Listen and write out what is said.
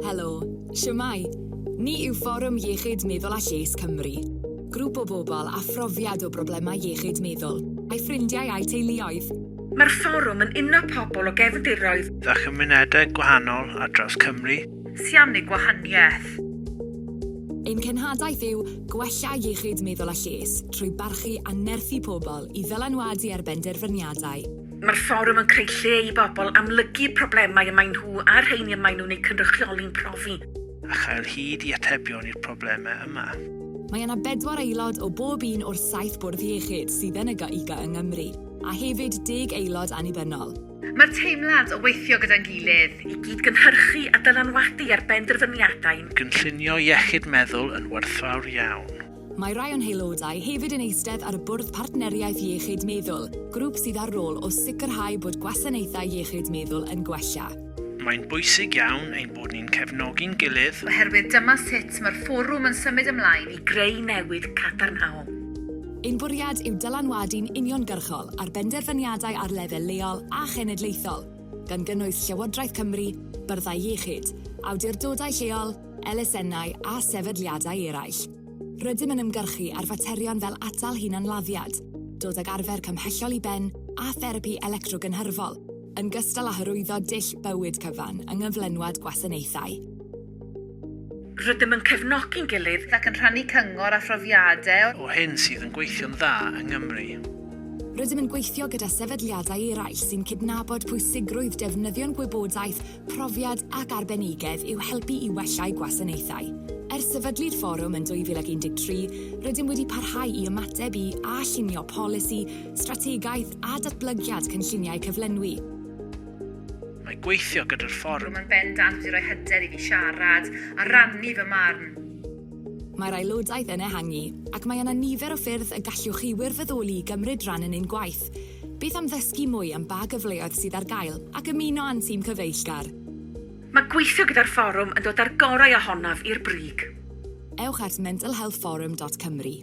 Helo, shwmae? Ni yw Fforwm Iechyd Meddwl a Lles Cymru. Grŵp o bobl â phrofiad o broblemau iechyd meddwl, a'u ffrindiau a'u teuluoedd. Mae'r fforwm yn uno pobl o gefndiroedd. A chymunedau gwahanol ar draws Cymru. Sy am wneud gwahaniaeth. Ein cenhadaeth yw gwella iechyd meddwl a lles trwy barchu a nerthu pobl i ddylanwadu ar benderfyniadau. Mae'r fforwm yn creu lle i bobl amlygu problemau y maen nhw a'r rheini y maen nhw'n eu cynrychioli'n profi. A chael hyd i atebion i'r problemau yma. Mae yna bedwar aelod o bob un o'r saith bwrdd iechyd sydd yn y GIGA yng Nghymru, a hefyd deg aelod annibynnol. Mae'r teimlad o weithio gyda'n gilydd. I gyd-gynhyrchu a dylanwadu ar benderfyniadau. Gynllunio iechyd meddwl yn werthfawr iawn. Mae rhai o'n haelodau hefyd yn eistedd ar y Bwrdd Partneriaeth Iechyd Meddwl, grŵp sydd â'r rôl o sicrhau bod gwasanaethau iechyd meddwl yn gwella. Mae'n bwysig iawn ein bod ni'n cefnogi'n gilydd. Oherwydd dyma sut mae'r fforwm yn symud ymlaen. I greu newid cadarnhaol. Ein bwriad yw dylanwadu'n uniongyrchol ar benderfyniadau ar lefel leol a chenedlaethol, gan gynnwys Llywodraeth Cymru, byrddau iechyd, awdurdodau lleol, elusennau a sefydliadau eraill. Rydym yn ymgyrchu ar faterion fel atal hunanladdiad, dod ag arfer cymhellol i ben a therapi electrogynhyrfol, yn gystal â hyrwyddo dull bywyd cyfan yng nghyflenwad gwasanaethau. Rydym yn cefnogi'n gilydd. Ac yn rhannu cyngor a phrofiadau. O hyn sydd yn gweithio'n dda yng Nghymru. Rydym yn gweithio gyda sefydliadau eraill sy'n cydnabod pwysigrwydd defnyddio'n gwybodaeth, profiad ac arbenigedd i'w helpu i wella'u gwasanaethau. Ers sefydlu'r fforwm yn 2013, rydym wedi parhau i ymateb i a llunio polisi, strategaeth a datblygiad cynlluniau cyflenwi. Mae gweithio gyda'r fforwm. Mae'n bendant wedi rhoi hyder i fi siarad a rannu fy marn. Mae'r aelodaeth yn ehangu, ac mae yna nifer o ffyrdd y gallwch chi wirfoddoli i gymryd rhan yn ein gwaith. Beth am ddysgu mwy am ba gyfleoedd sydd ar gael ac ymuno â'n tîm cyfeillgar? Mae gweithio gyda'r fforwm yn dod â'r gorau ohonaf i'r brig. Ewch at mentalhealthforum.cymru.